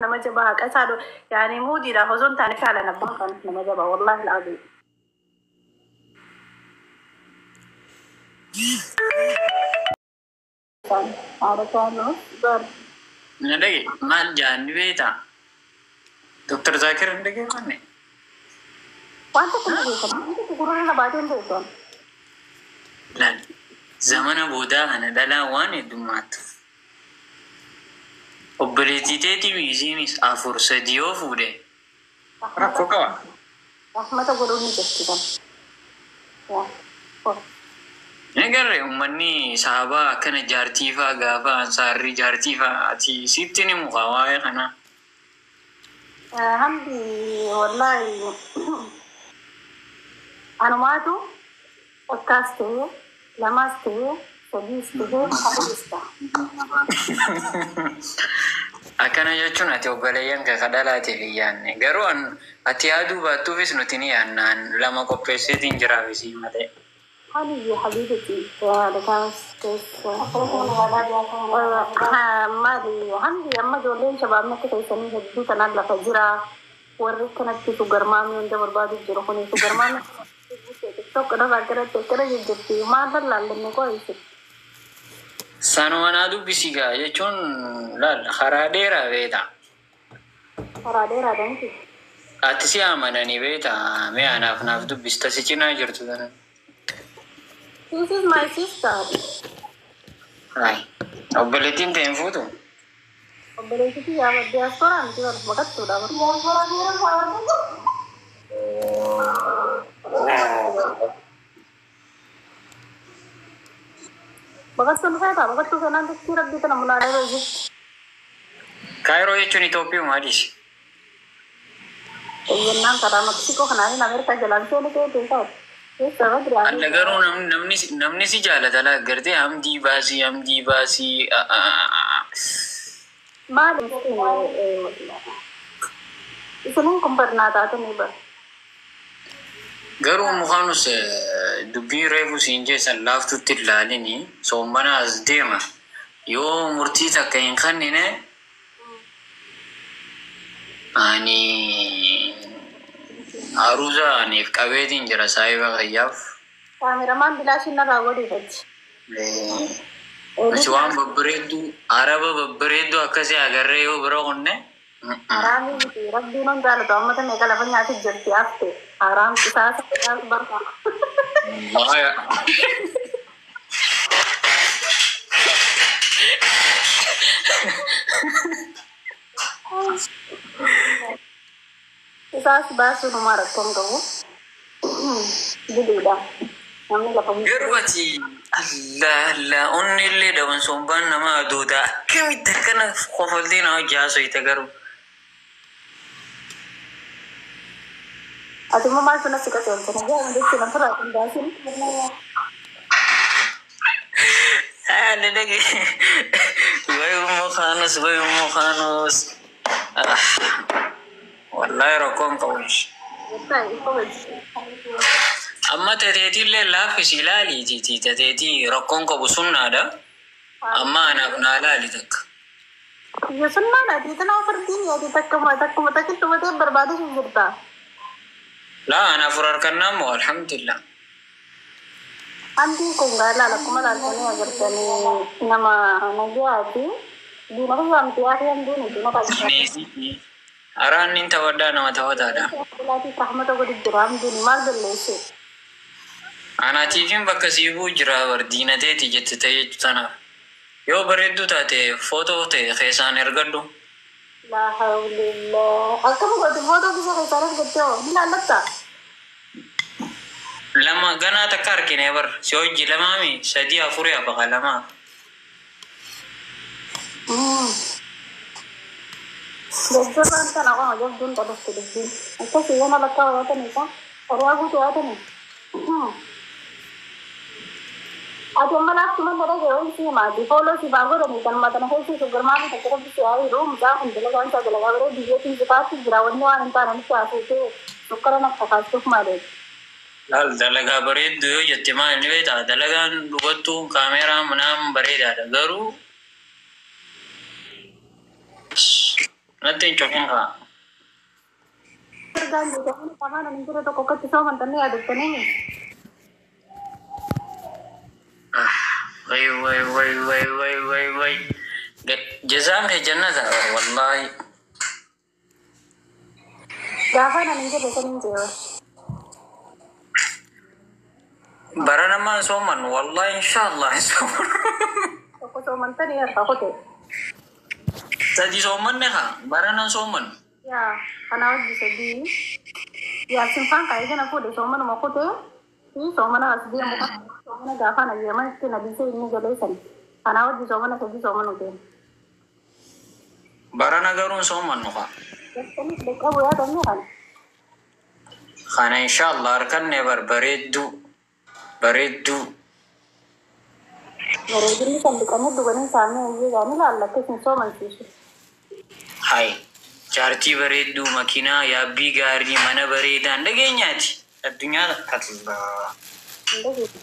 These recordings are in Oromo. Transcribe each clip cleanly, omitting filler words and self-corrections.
Nama jabaa haqa isaa yaani muudiidhaaf osoo hin taane faalan abbaan kan nama jabaa wallaahi al'aziim. Haadha kaanuu bar. Na dhage maal jaanni beektaa? Dr. Zaakir hin dhageeffanne? Waan tokko hin beekamu. Waan tokko gurra na baatee hin beekamu. Laal zamana boodaa kana dhalaa waan heddummaattu. Obboleettii teetii isiinis afur sadi yoo fuudhe rakkoo qaba. Rahmata godhuun ni jirti kan. Yaa. Ni garre uummanni sahabaa akkana jaartii faa gaafa ansaarri jaartii faa ati sitti ni muka waa'ee kanaa. Hamdi wallaahi anumaatu takkaas ta'ee lamaas ta'ee sadiis ta'ee afuris ta'a. Akkana jechuun ati obboleeyyan kee ka dhalaatiif hin yaadne. Garuu an ati yaaduu baattuufis nuti ni yaadna. An lama qopheesseetiin jiraaf isii malee. Habibi habibati haadha keessa maali hamdi amma ijoolleen shabaabni akka keessanii hedduu tanaan lafa jira warri akkanatti sugarmaamii hunda barbaadu jiru kun sugarmaamii tokko irraa gara akkana jijjirti maal lallaallanne qo'ayse. Sanuma naa dubbisi gaa jechuun laal karaa dheeraa beeta. Karaa dheeraadha miti. Ati si amananii beeta mee anaaf naaf dubbista si cinaa jirtu tana. This is my sister. Hai. Obboleettiin ta'e hin fuutu? Obboleettii yaa diaspora miti bar baqattuudha bar. Baqattuun feetaa baqattuu feenaan dachii rabbii tana munaalee roojii. Kaayiroo jechuun Itoophiyuma dhiisi. Eeyyannaan karaa Meksikoo kanaan Ameerikaa jalaan seeni keetiin ta'u. Keessa badraa. Alla garuu namni si jaalata laa gartee hamdii baasii hamdii baasii. Maali isiniin kun barnaa taatanii bar. Garuu mukaanus dubbii reefu siin jeessan laaftutti ilaalini soommana as deema. Yoo murtii takka hin kennine ani aruuza aniif qabeetiin jira saahiba kayyaaf. Kaameramaan bilaashin narraa godhiifatti. Nuti waan babbareedduu araba babbareedduu akkasii agarree yoo bira kunne. Haraamii miti rabbiin hun jaalatu amma meeqa lafa nyaati jirti hafte haraam qisaasa barka. Waaya. Qisaas baasuun homaa rakkoon qabu. Diduudha. Namni lafa Garuu ati Allah Allah onni illee dhaban sombaan nama adoodaa akkamitti akkana kofaltee nama jaasoyte garuu. Ati immoo maal sun asii qaceelchina? Yaa jechuun asirraa kun baasin. Ani dhage way ummu kaanus way ummu kaanus. Wallahi rakkoon qabu. Jettaa ifa wajji. Amma tateetillee laaffisi ilaaliiti tateetii rakkoon qabu sunnaadha. Amma anaaf naa laali takka. Biyya sunnaan ati tana ofirtiin ati takkuma takkuma takkitti hubatee barbaadu sun jirta. Laa anaaf harkannaa moo alhamdulillah. Hantiin kun gaala akkuma laaltanii agartanii nama nagayaati. Diina kiyyaa miti yaa handiin diina qabdi. Araanni taphadhaa nama taphataadha. Laatiif rahmata godhi jira handiin maal balleesse. Anaatiifin bakka siibuu jira bar diinateeti jette ta'e jechuu tanaaf. Yoo bareedduu taate footoo ta'e keessaan ergadhu. Laa hawlillah. Akkam godhi footoo bisa keessaan ergattee hoo ni laallatta. Lama ganaa takka argine bar si hojii lamaami sadii afurii hafa lamaa. Jajjabaan tana qofa jabduun dhalofte dubbiin. Akkasii yana lakkaa waatanii ka horiyaa guutuu waatanii. Ati amma laaftu mana dhagee ho'i si himaati. Fooloo si baa godhanii kan matana keessi sugarmaanii takka rabbi si haa hidhuu mucaa kun dalagaan isaa dalagaa baree biyyeetiin si kaatti jira wanni waan hin taane nutti haasofee sukkara nafta kaastuuf malee. Laal dalagaa bareedduu yoo jette maal ni beektaa dalagaan dhugattuu kaameeraa manaan bareedaadha garuu. Natti hin cufin kaa. Ergaan beekamu qamaan ani jira tokko akkatti soomantanii yaadattanii. Way way way way way way way. Jazaan kee jannata wallaahi. Gaafa ani hin jirre kan hin jeewa. Bara namaan sooman wallaahi inshaallah hin sooman. Tokko soomantanii harka kote. Sadi soomanne kaa bara nan sooman. Yaa kana hojii sadii. Yaasiin faan kaa'ee kana fuudhe soomanuma kutee fi soomana as deemu kana soomana gaafa na yeeman itti na dhiisee inni galee san. Kana hojii soomana sadii soomanu deemu. Barana garuu hin soomannu kaa. Jettaniif dhaqqabu yaadamne kana. Kana inshaallah harkanne bar bareedduu bareedduu. Bareedinni kan dhiqanii dhuganii saamee iyyee gaanii ilaallattee sin soomansiisu. Hai jaartii bareedduu makiinaa yaabbii gaarii mana bareedaan dhageenyaati. Addunyaa Allah. Hin dhageessu.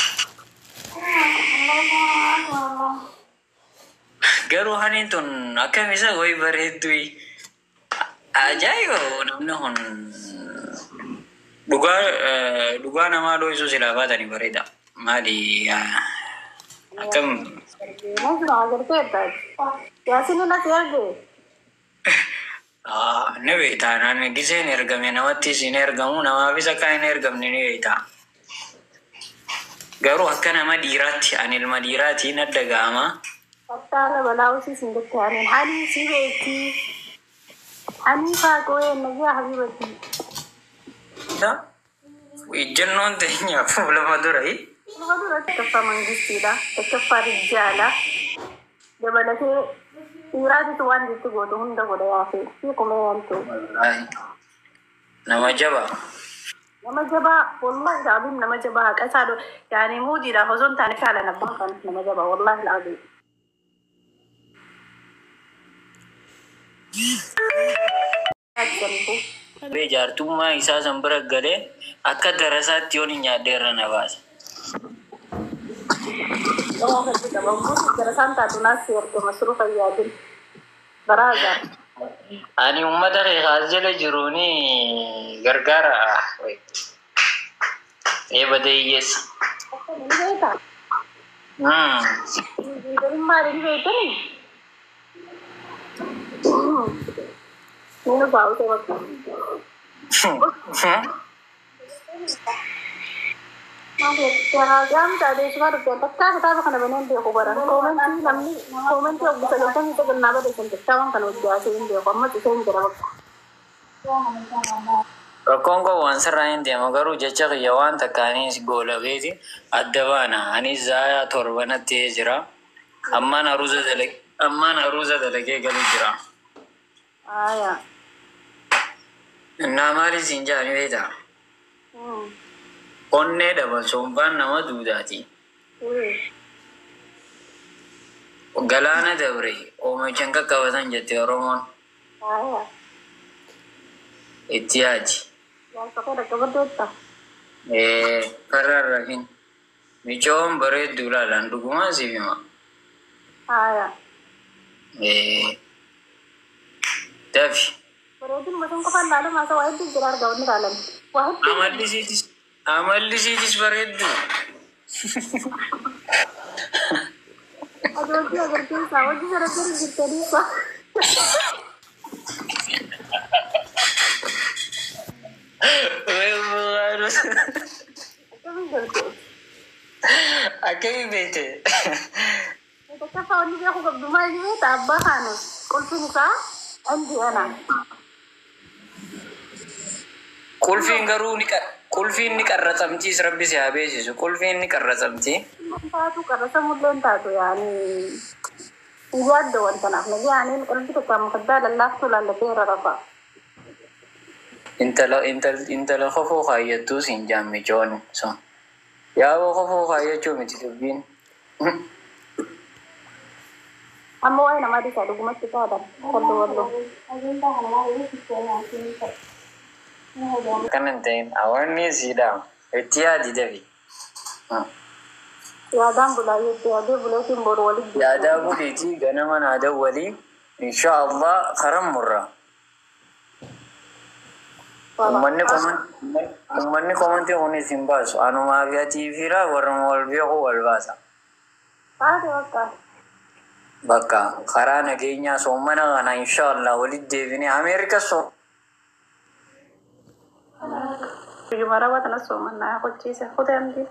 Garuu haniin tun akkam isa wayi bareedduu. Ajaa'iba namni kun dhugaa dhugaa namaa dho'isuu silaa baatanii bareeda. Maali akkam Nasuma agarteetta. Yaasiin nasi arge. Ni beektaa naan giseen ergame namattis hin ergamu namaafis akka hin ergamne ni beektaa. Garuu akka nama dhiiraatti ani ilma dhiiraatiin adda ga'ama. Fattaara balaa hojii sin jette ani hani si beekti. Hani faaqoo nagyaa habibati. Ijjannoon teenya fuulama dura. Fuulama dura tokkoffaa mangistiidha. Tokkoffaa rijjaala. Dabalatee dhiiraatitu waan jetti gootu hunda godha yaafee. Hiikuma yaamtu. Nama jabaa. Nama jabaa wallahi alazim nama jabaa haqa isaa dho yaani muudiidhaaf osoo hin taane faalan abbaan kan nama jabaa wallahi alazim. Jaartummaa isaa san bira galee akka darasaatti yoon hin nyaadde irra na baasa. Darasaan taatu naas ergama suru fayyaadin baraa gaara. Ani uummata kee as jala jiruuni gargaara. Eeba hiyyeessa. Ni beektaa? Garummaa ni beektani? Ni nu baa'u bakka. Jaamta adeemsuma dhufeen takkaa kitaaba kana baneen beeku baran koomentii namni koomentii obbo sagaltamii sagal naa barreessan kitaaban kana hojjaatee hin beeku amma cufee hin jira bakka. Rakkoon koo waan sirraa hin deemu garuu jecha kiyya waan takka anis goolabeeti adda baana. Anis zaayaa torbanatti jira. Ammaan aruuza dalagee ammaan aruuza dalagee galuu jira. Aayaa. Innaa maali siin jedhani beektaa? Onnee dhaban sombaan nama duudaati. Galaana dabre oomichan qaqqabatan jette Oromoon. Aayaa. Itti yaadi. Jaarsa kee dhaqqabaddeetta. Karra rafin. Micoon bareedduu ilaalan dhugumaan siif hima. Aayaa. Dafi. Bareedinuma sun qofaan ilaalama haasa waa hedduu jira argaa wanni ilaalan. Waa hedduu. Amalli isiitis bareedduu. Ajoojii agarsiisa hojii sana jira jirtaniisa. Akkamiin galtee? Akkamiin beekte? Tokkoffaa wanni beeku qabdu maal beekta abbaa kaanu qulfiin isaa andi ana. Qulfiin garuu ni qulfiin ni qarratsamtiis rabbi si haa beeksisu. Qulfiin ni qarratsamti. Taatu qarratsamullee hin taatu yaani hin yaadda wanta naaf nagi yaani qulfi tokko amma kaddaa lallaaftuu laallatee irra rafa. Intala intal intala kofoo kaayyattuu siin jaammichoon sun. Yaaboo kofoo kaayyachuu miti dubbiin. Amma waa'ee namaa dhiisaa dhugumatti taatan walloo walloo. Akkana hin ta'in hawaasni siidha. Itti yaadi dafi. Yaadaan bulaa jettee yaadee buleetiin boru walitti. Yaadaa buliitii ganama naa dawwalii. Insha Allah karan murra. Uummanni uummanni komantii kunis hin baasu. Anumaa fi atii fi warra wal beeku wal baasa. Taate bakka. Bakka karaa nageenyaa soomana kana inshallah walitti deebinee Ameerika soo. Guyyuma raba tana soomannaa qochiise. Kutee hamdi.